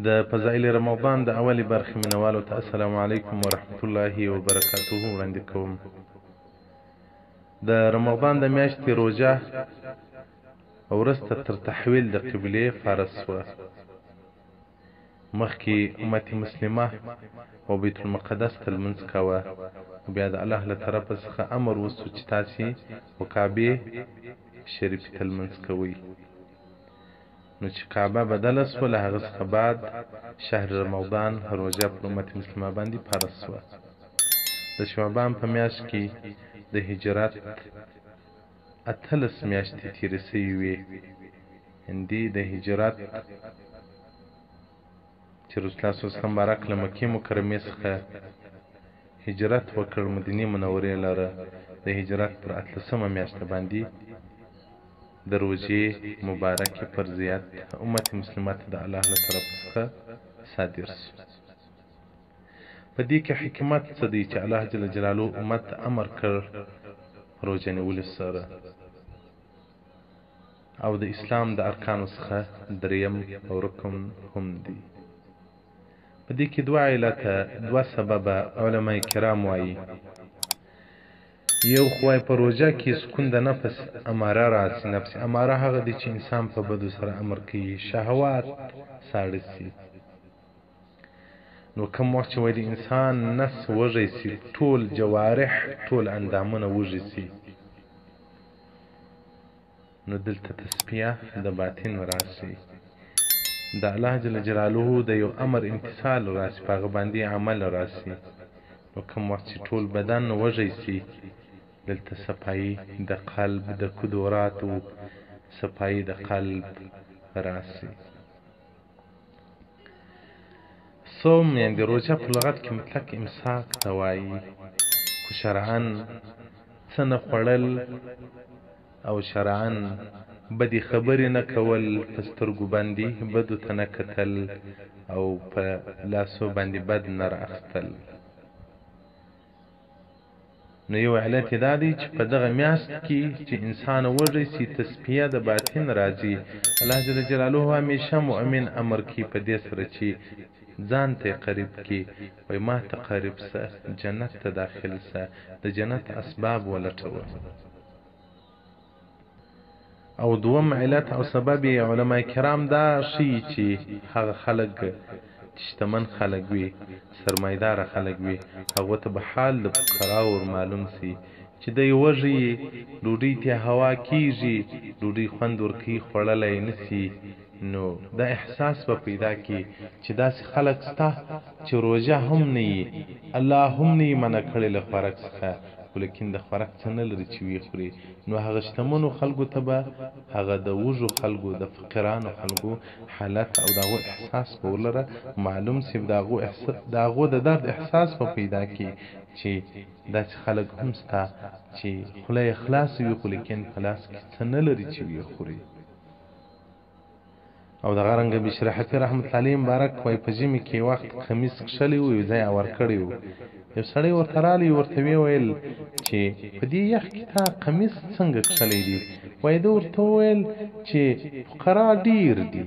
د فضائل رمضان د اولې برخې مینوالو ته السلام علیکم ورحمت الله وبرکاته وړاندې کوم. د رمضان د میاشتې روژه وروسته تر تحویل د قبلې فرض شوه. مخکې امت مسلمه او بیت المقدس ته لمونځ کاوه، بیا د الله له طرفه څخه امر وسو چې تاسې و کعبې شریفې ته لمونځ کوئ. نو چې کعبه بدله سوه، له هغه څخه بعد شهر رمضان روژه پر امت مسلمه باندې فرض سوه. د شعبان په میاشت کې د هجرت 18 میاشتې تېرې سوې وې، هندي د هجرت چې رسول الله صلی الله علیه وسلم مبارک له مکې مکرمې څخه هجرت وکړ مدینې منورې لره، د هجرت پر 18مه میاشت باندې د روژې مبارکې فرضیت امت مسلمه ته د الله له طرف څخه صادر سو. په دې کې حکمت څه دی چې الله جل جلاله امت ته امر کړ روژه نیولو سره، او د اسلام د ارکانو څخه دریم رکن هم دی. په دې کې دوه علته، دوه سببه علما کرام وایي. یو خو په روژه کې سکون د نفس اماره راسي. نفس اماره هغه دی چې انسان په بدو سره امر کوي، شهوات ساړه سي. نو کوم وخت چې وایي د انسان نس وږی سي، ټول جوارح ټول اندامونه وږي سي، نو دلته تصفیه د باطن راسي، د الله جل جلاله د یو امر امتثال راسي، په هغه باندې عمل راسي. نو کوم وخت چې ټول بدن وږی سي، دلته صفایي د قلب د کدوراتو صفایي د قلب راسي. صوم یعنی د روژه په لغت کې مطلق امساک ته وایي، خو شرعاً څه نه خوړل او شرعاً بدې خبرې نه کول، په سترګو باندې بدو ته نه کتل او په لاسو باندې بد نه را اخیستل. نو یو علت یې دا دی چې په دغه میاشت کې چې انسان وږی سي، تصفیه د باطن راځي. الله جل جلاله همیشه مؤمن امر کوي په دې سره چې ځان ته قریب کړي، وایي ما ته قریب سه، جنت ته داخل سه، د جنت اسباب ولټوه. او دوم علت او سبب یې علما کرام دا ښیي چې هغه خلک چې شتمن خلک وي، سرمایداره خلک وي، هغو ته به حال د فقراو ور معلوم سي چې دی وږی، ډوډۍ ته هوا کیږي، ډوډۍ خوند ورکوي، خوړلی نه سي. نو دا احساس به پیدا کړي چې داسې خلک سته چې روژه هم نه یي، الله هم نه یي منع کړی له خوراک څخه، خو لیکن د خوراک څه نه لري چې ویې خوري. نو هغه شتمنو خلکو ته به هغه د وږو خلکو، د فقیرانو خلکو حالت او د هغو احساس به ورلره معلوم سي، د هغو د درد احساس به پیدا کړي چې داسې خلک هم سته چې خوله یې خلاصه وي، خو لیکن په لاس کې څه نه لري چې ویې خوري. او دغه رنګه بشیر حفي رحمت الله علیه مبارک وایي په ژمي کې وخت قمیص کښلی و، یو ځای اوار کړی و، یو سړی ورته رالی، ورته ویې ویل چې په دې یخ کې تا قمیص څنګه کښلی دی؟ وایي ده ورته وویل چې فقرا ډېر دي،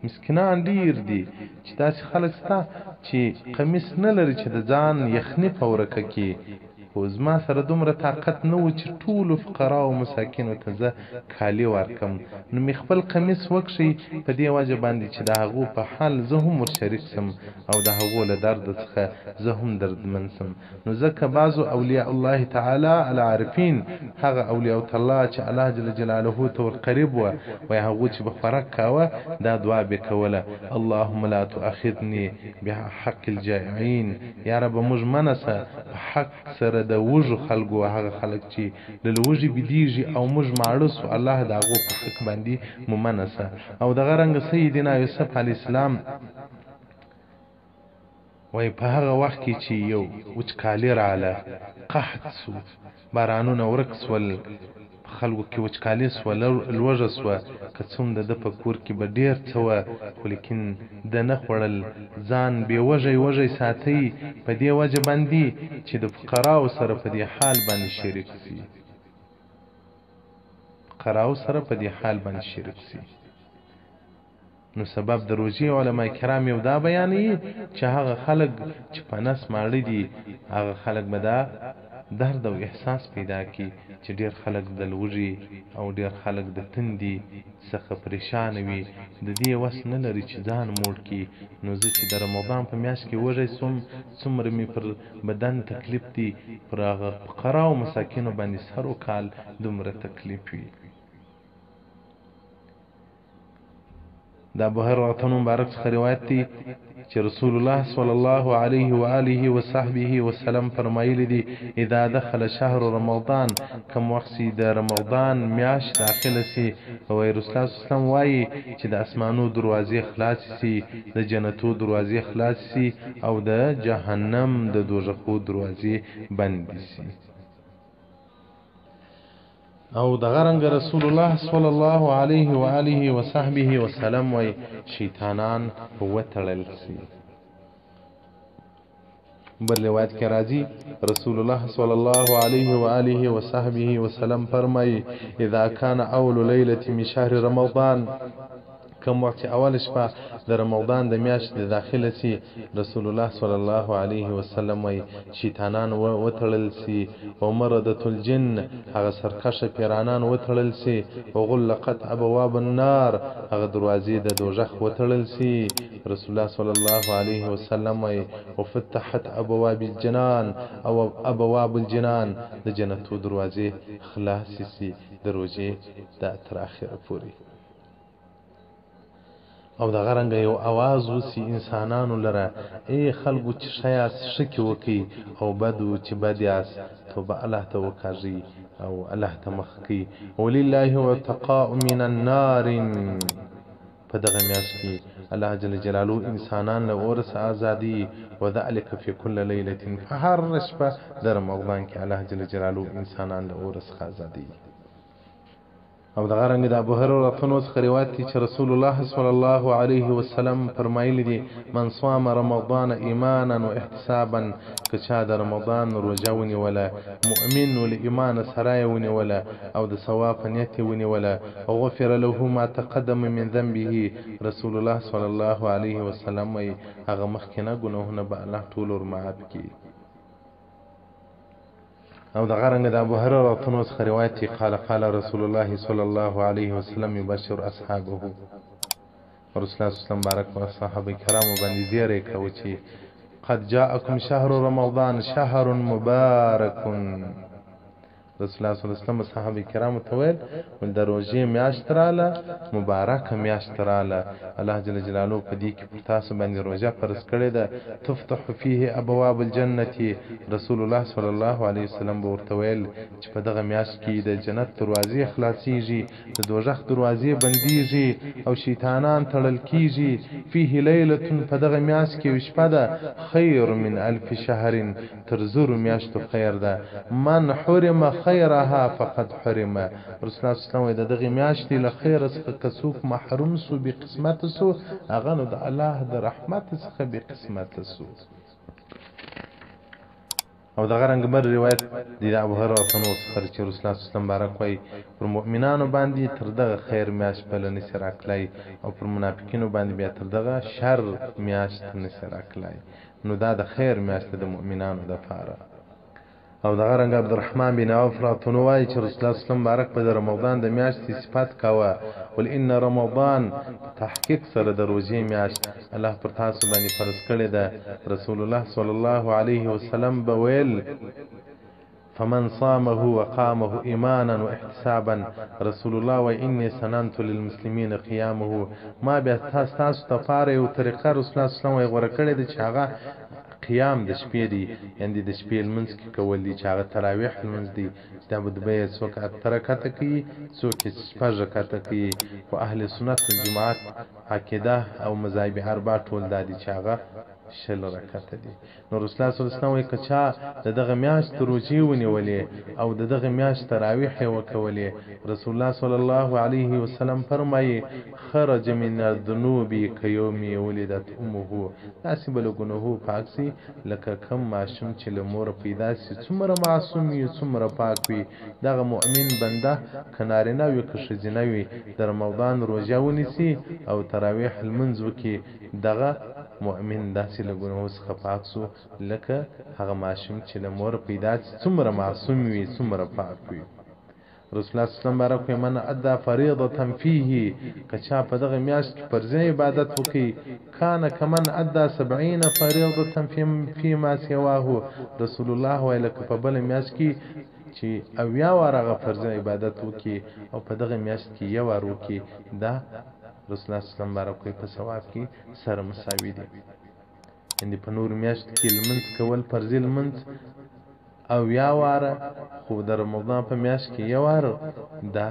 مسکینان ډېر دي، چې داسې خلک سته چې قمیص نه لري چې د ځان یخني په ورکه کړي، خو زما سره دومره طاقت نه و چې ټولو فقراو او مساکینو ته زه کالي ورکم، نو مې خپل قمیص وکښی په دې وجه باندې چې د هغو په حال زه هم ورشریک سم او د هغو له درد څخه زه هم دردمن سم. نو ځکه بعضو اولیاء الله تعالی العارفین، هغه اولیاء الله چې الله جل جلاله ته ورقریب وه، وایي هغو چې به خوراک کاوه دا دعا به کوله، اللهم لا تؤاخذني بحق الجائعین، یا ربه موږ منه سه په حق سره د وږو خلکو، هغه خلک چې له لوږې بیدیږي او موږ ماړه سو، الله د هغو په حق باندې مو منه سه. او دغه رنګ سیدنا یوسف علیه السلام وایي په هغه وخت کې چې یو وچکالي راله، قحط سو، بارانونه ورک سول، په خلکو کې وچکالي سوه، لوږه سوه، که څه هم د ده په کور کې به ډېر څه وه، خو لیکن ده نه خوړل، ځان بې وږی وږی ساتی، په دې وجه باندې چې د فقراو سره په دې حال باندې شریک سي، فقراو سره په دې حال باندې شریک سي. نو سبب د روژې علما کرام یو دا بیانوي چې هغه خلک چې په نس ماړه دي، هغه خلک به دا درد او احساس پیدا کړي چې ډېر خلک د لوږې او ډېر خلک د تندې څخه پریشانه وي، د دې وس نه لري چې ځان موړ کړي. نو زه چې د رمضان په میاشت کې وږی شوم، څومره مې پر بدن تکلیف دی، پر هغه فقرا او مساکینو باندې سر و کال دومره تکلیف وي. د ابو هريره مبارک څخه روایت دی چې رسول الله صلی الله علیه و آله و صحبه وسلم فرمایلی دي: اذا دخل شهر رمضان، کوم وخت چې د رمضان میاشت داخله سي، او رسول الله صلی الله علیه وسلم وایي چې د اسمانو دروازې خلاصې سي، د جنتو دروازې خلاصې سي او د جهنم د دوزخو دروازې بندې سي. او دغه رنګ رسول الله صلی الله علیه و آله و صحبه وسلم وای شیطانان وتړل سي. بل روایت کې راځي رسول الله صلی الله علیه و آله و صحبه وسلم فرمایي: اذا كان اول ليله من شهر رمضان، کوم وخت چې اول شپه د رمضان د میاشتې د داخله سي، رسول الله صلی الله علیه وسلم وایي شیطانان وتړل سي، او مردة الجن، هغه سرکشه پیرانان وتړل سي، وغلقت ابواب النار، هغه دروازې د دوزخ وتړل سي. رسول الله صلی الله علیه وسلم وایي وفتحت ابواب الجنان او ابواب الجنان، د جنتو دروازې خلاصې سي د روژې د تر اخره پورې. او دغه رنګ یو اواز وسی انسانانو لره: ای خلکو، چې ښه یاست ښه کې وکئ، او بد و چې بد یاست توبه الله ته وکاږئ او الله ته مخ کئ. ولله عتقاء من النار، په دغه میاشت کې الله جل جلاله انسانان له اور څخه ازادوي. وذلک فی کل لیلة، په هر شپه د رمضان کې الله جل جلاله انسانان له اور څخه ازادوي. او دغه رنګ د ابو هريره رضی څخه روایت دی چې رسول الله صلی الله علیه وسلم فرمایلی دي: من صام رمضان ایمانا و احتسابا، که چا د رمضان روژه ونیوله، مؤمن و له ایمان سره یې ونیوله او د ثواب په نیت یې ونیوله، غفر له ما تقدم من ذنبه، رسول الله صلی الله علیه وسلم وایي هغه مخکنه ګناهونه به الله ټول ور معاف کړي. او دغه رنګ د ابو هريره رضی الله څخه روایت دی: قال قال رسول الله صلی الله علیه وسلم یبشر اصحابه، رسول الله صلی الله علیه وسلم بارک و صحابه کرامو باندې زیری کاوه چې قد جاءکم شهر رمضان شهر مبارک. رسول الله صلی الله علیه وسلم صحابه کرامو ته ویل ول د روژې میاشت راله، مبارکه میاشت راله، الله جل جلاله په دې کې پر تاسو باندې روژه فرض کړې ده. تفتح فيه ابواب الجنة، رسول الله صلی الله علیه وسلم به ورته ویل چې په دغه میاشت کې د جنت دروازې خلاصیږي، د دوزخ دروازې بندیږي او شیطانان تړل کیږي. فيه لیلة، په دغه میاشت کې یو شپه ده، خیر من الف شهر، تر زرو میاشتو خیر ده. من حرم خیرها فقد حرم، رسول الله صلی الله علیه وسلم وایي د دغې میاشتې له خیره څخه که څوک محروم سو، بې قسمته سو، هغه نو د الله د رحمت څخه بې قسمته سو. او دغه رنګ بل روایت دی د ابو هريره رضی الله څخه چې رسول الله صلی الله علیه وسلم مبارک وایي پر مؤمنانو باندې تر دغه خیر میاشت بله نسي راکلای او پر منافقینو باندې بیا تر دغه شر میاشت نسي راکلای. نو دا د خیر میاشت ده د مؤمنانو دپاره. او دغه رنګ عبدالرحمن بن عوف راتونو وایي چې رسول الله صلی الله علیه وسلم مبارک په د رمضان د میاشتې صفت کاوه، ول ان رمضان، په تحقیق سره د روژې میاشت الله پر تاسو باندې فرض کړې ده. رسول الله صلی الله علیه وسلم به ویل فمن صامه وقامه ایمانا واحتسابا، رسول الله وایي انی سننت للمسلمین قیامه، ما بیا تاسو ته پاره یو طریقه رسول الله صلی الله علیه وسلم وایي غوره کړې ده چې هغه قیام د شپې دی، یعنی د شپې لمونځ کې کول دي چې هغه تراویح لمونځ دی، چې دا به به یې څوک اته رکعته کوي، څوک یې شپږ رکعته کوي، خو اهل سنت والجماعت عقیده او مذاهب اربع ټول دا دي چې هغه 20 رکعته دي. نو رسول الله صلی الله علیه وسلم وایي که چا د دغه میاشت روژې ونیولې او د دغه میاشت تراویح یې وکولې، رسول الله صلی الله علیه وسلم فرمایي خرج من الذنوب کیوم ولدت امه، داسې به له ګناهو پاک سي لکه کوم ماشوم چې له موره پیدا سي، څومره معصوم وي، څومره پاک وي. دغه مؤمن بنده که نارینه وي که ښځینه وي، د رمضان روژه ونیسي او تراویح لمونځ وکړي، دغه مؤمن داسې له ګناهو څخه پاک سو لکه هغه ماشوم چې له موره پیدا سي، څومره معصوم وي، څومره پاک وي. رسول الله صلی الله علیه وسلم مبارک وایي من ادى فریضة فیه، که چا په دغه میاشت کې فرضي عبادت وکړي، کان کمن ادى 70 فریضة فيما سواه. رسول الله وایي لکه په بله میاشت کې چې 70 واره هغه فرضي عبادت وکړي او په دغه میاشت کې یو وار وکړي، دا رسول الله صلی الله علیه وسلم مبارک وایي په ثواب کې سره مساوي دي. یعنې په نورو میاشتو کې لمونځ کول فرضي لمونځ 70 واره، خو د رمضان په میاشت کې یو وار، دا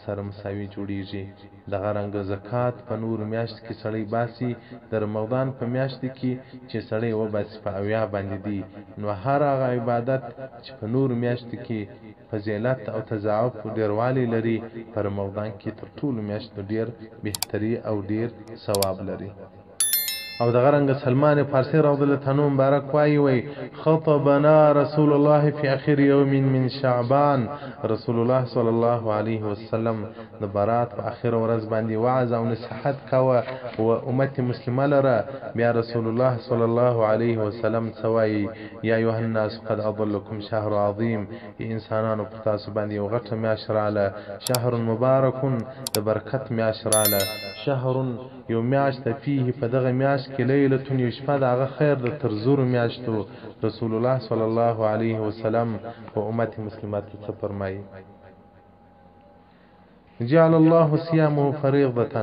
سره مساوي جوړیږي. دغه رنګ زکات په نورو میاشتو کې سړی باسي، د رمضان په میاشت کې چې سړی وباسي په 70 باندې دی. نو هر هغه عبادت چې په نورو میاشتو کې فضیلت او تضاعف ډیروالی لري، په رمضان کې تر ټولو میاشتو ډیر بهتري او ډیر ثواب لري. او دغه رنګ سلمان فارسی رضی الله عنه مبارک وایي وایي خطبنا رسول الله فی اخر یوم من شعبان. رسول الله صلی الله علیه وسلم د برات په اخر ورځ باندې وعظ او نصیحت کاوه و امت مسلمه لره. بیا رسول الله صلی الله علیه وسلم څه وایي؟ یا ایها الناس قد اضلکم شهر عظیم، ای انسانانو پر تاسو باندې یو غټه میاشت راله، شهر مبارک، د برکت میاشت راله، شهر یو میاشت ده، فیه په دغه میاشت کې لیلة یو شپه د هغه خیر ده تر زرو میاشتو. رسول الله صلی الله علیه وسلم په امت مسلمه ته څه فرمایي؟ جعل الله صيامه فريضة.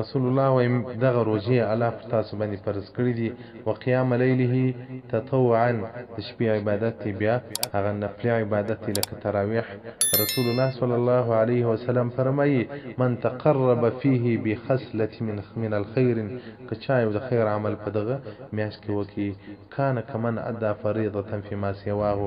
رسول الله وایي دغه روژې الله پر تاسو باندې فرض کړي دي، وقیام لیله تطوعا، د شپې عبادت دی، بیا هغه نفلي عبادت دی لکه تراویح. رسول الله صلی الله علیه وسلم فرمایي من تقرب فيه بخصلة من الخير، که چا یو د خیر عمل په دغه میاشت کې وکړي، کان کمن ادا فریضة فيما سواه.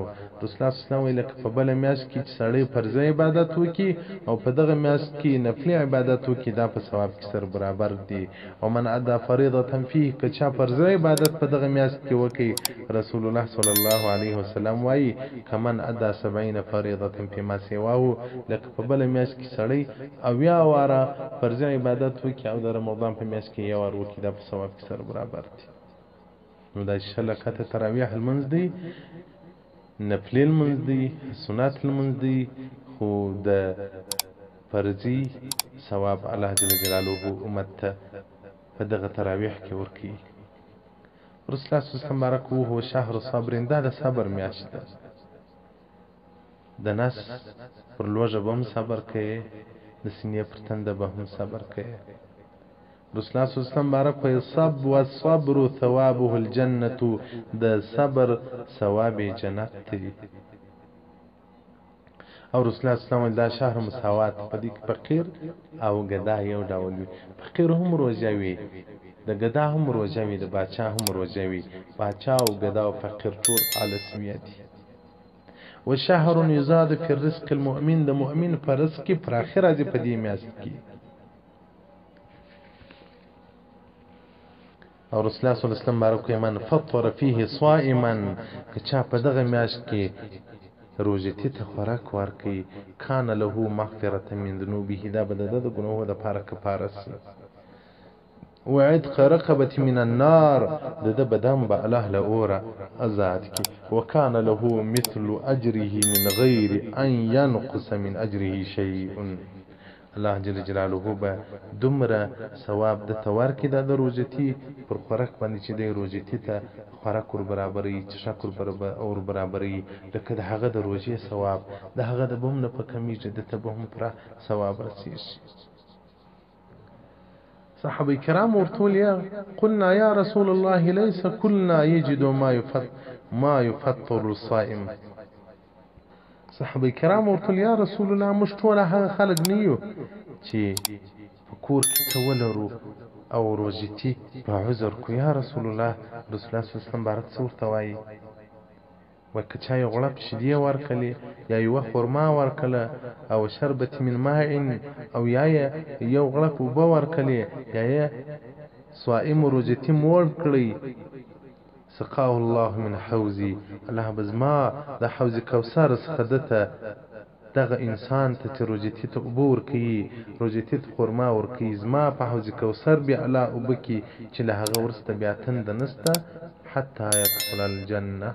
رسول الله صلی الله علیه وسلم وایي لکه په بله میاشت کې چې سړی فرضي عبادت وکړي او په دغه میاشت کې نفلي عبادت وکړي، دا په ثواب کې سره برابر دي. او من ادا فریضة فيه، که چا فرضي عبادت په دغه میاشت کې وکړي، رسول الله صلی الله علیه وسلم وایي کمن ادا 70 فریضة فيما سواه، لکه په بله میاشت کې سړی 70 واره فرضي عبادت وکړي او د رمضان په میاشت کې یو وار وکړي، دا په ثواب کې سره برابر دي. نو دا 20 رکعته تراویح لمونځ دی، نفلي لمونځ دی، سنت لمونځ دی، خو د فرضي ثواب الله جل جلاله امت ته په دغه تراویح کې ورکوي. رسول الله صلی الله علیه وسلم مبارک وهو شهر صبر، دا د صبر میاشت ده. د نس پر لوږه به هم صبر کوي، د سینې پر تنده به هم صبر کوي. رسول الله صلی الله علیه وسلم مبارک وایي صب والصبر ثوابه الجنة، د صبر ثواب جنت دی. او رسول الله صلی الله علیه وسلم دا شهر مساوات، په دې کې فقیر او ګدا یو ډول وي. فقیر هم روژه وي، د ګدا هم روژه وي، د باچا هم روژه وي. باچا او ګدا او فقیر ټول عالسویه دي. وشهر یزاد فی الرزق المؤمن، د مؤمن په رزق کې پراخي راځي په دې میاشت کې. او رسول الله صلی الله علیه وسلم مبارک وایي من فطر فیه صائما، که چا په دغه میاشت کې روژتي ته خوراک ورکوي، کان له مغفرة من ذنوبه، دا به د ده د ګناهو دپاره کفاره سي. وعتق رقبة من النار، د ده بدن به الله له اوره ازاد کړي. وکان له مثل اجره من غیر ان ينقص من اجره شیء، الله جل جلاله به دومره ثواب ده ته ورکړي دا د روژتي پر خوراک باندې چې دی روژتي ته خوراک ور برابروي، څښاک ور برابروي، لکه د هغه د روژې ثواب د هغه د به هم نه په کمیږي، ده ته به هم پوره ثواب رسیږي. صحابه کرام ورته ویل قلنا یا رسول الله ليس كلنا يجد ما يفطر الصائم. صحابه کرام ورته ویل یا رسول الله موږ ټول هغه خلک نه یو چې په کور کې څه ولرو او روژتي په عذر کو یا رسول الله، رسول الله صلی الله علیه وسلم مبارک څه ورته وایي؟ وایي که چا یو غړپ شیدې ورکړې یا یوه خرما ورکړه او شربت من ماء او یا یې یو غړپ اوبه ورکړې یا یې صائم روژتي موړ کړی، سقاه الله من حوضي، الله به زما د حوض کوثر څخه ده ته دغه انسان ته چې روژتي ته اوبه ورکوي، روژتي ته خرما ورکوي، زما په حوض کوثر بیا الله اوبه کړي چې له هغه وروسته بیا تنده نشته، حتی يدخل الجنة،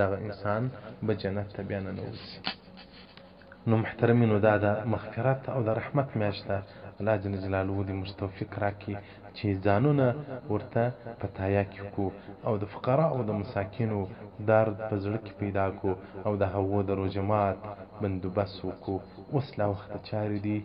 دغه انسان به جنت ته بیا ننوځي. نو محترمینو دا د مغفرت او د رحمت میاشت ده، الله جل جلاله دې موږ توفیق راکړي چې ځانونه ورته په تایا کې کو او د فقراء او د مساکینو درد په زړه کې پیدا کو او د هغو د روژه مات بندوبست وکړو. اوس لا وخت چارې دي،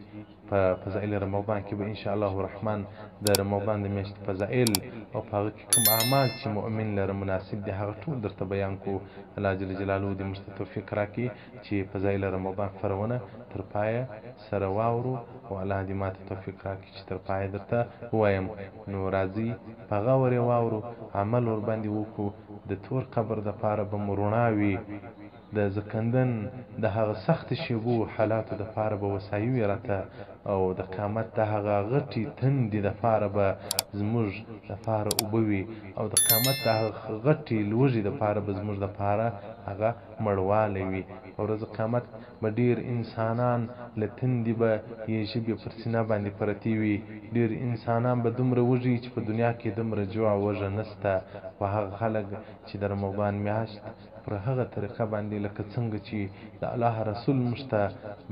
په فضائل رمضان کې به ان شاء الله الرحمن د رمضان د میاشتې فضائل او په هغه کې کوم اعمال چې مؤمن لره مناسب دي هغه ټول درته بیان کو. الله جل جلاله دې موږ ته توفیق راکړي چې فضائل رمضان خپرونه تر پایه سره واورو او الله دې ماته توفیق راکړي چې تر پایه درته ووایم. نو راځئ په غور یې واورو، عمل ورباندې وکړو، د تور قبر دپاره به مو روڼا وي، د ځکندن د هغه سخت شیبو حالاتو د پاره به وسایي وي راته او د قیامت د هغه غټي تندې د پاره به زموږ د پاره اوبه وي او د قیامت د هغه غټي لوږې د پاره به زموږ د پاره هغه مړوالی وي. په ورځ قیامت به ډیر انسانان له تندې به یې ژبې پر سینه باندې پرتې وي، ډیر انسانان به دومره وږي چې په دنیا کې دومره جوع وږه نشته، خو هغه خلک چې د رمضان میاشت پر هغه طریقه باندې لکه څنګه چې د الله رسول موږ ته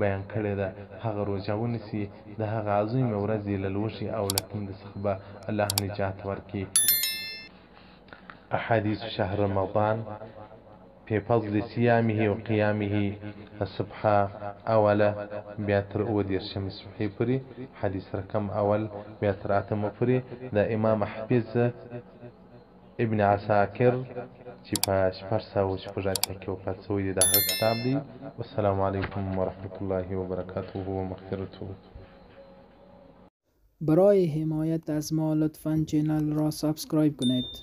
بیان کړې ده هغه روژه ونیسي، د هغه عظیمې ورځې له لوږې او له تندې څخه به الله نجات ورکړي. احادیث شهر رمضان فی فضل صیامه و قیامه الصفحه اوله بیا تر 37مې صفحې پورې، حدیث رقم اول بیا تر اتمه پورې د امام حافظ ابن عساکر چې په 686 کې وفات شوی دی د هغه کتاب دی. والسلام علیکم ورحمت الله وبرکاته ومغفرته. برای حمایت از ما لطفا چینل را سابسکرایب کنید.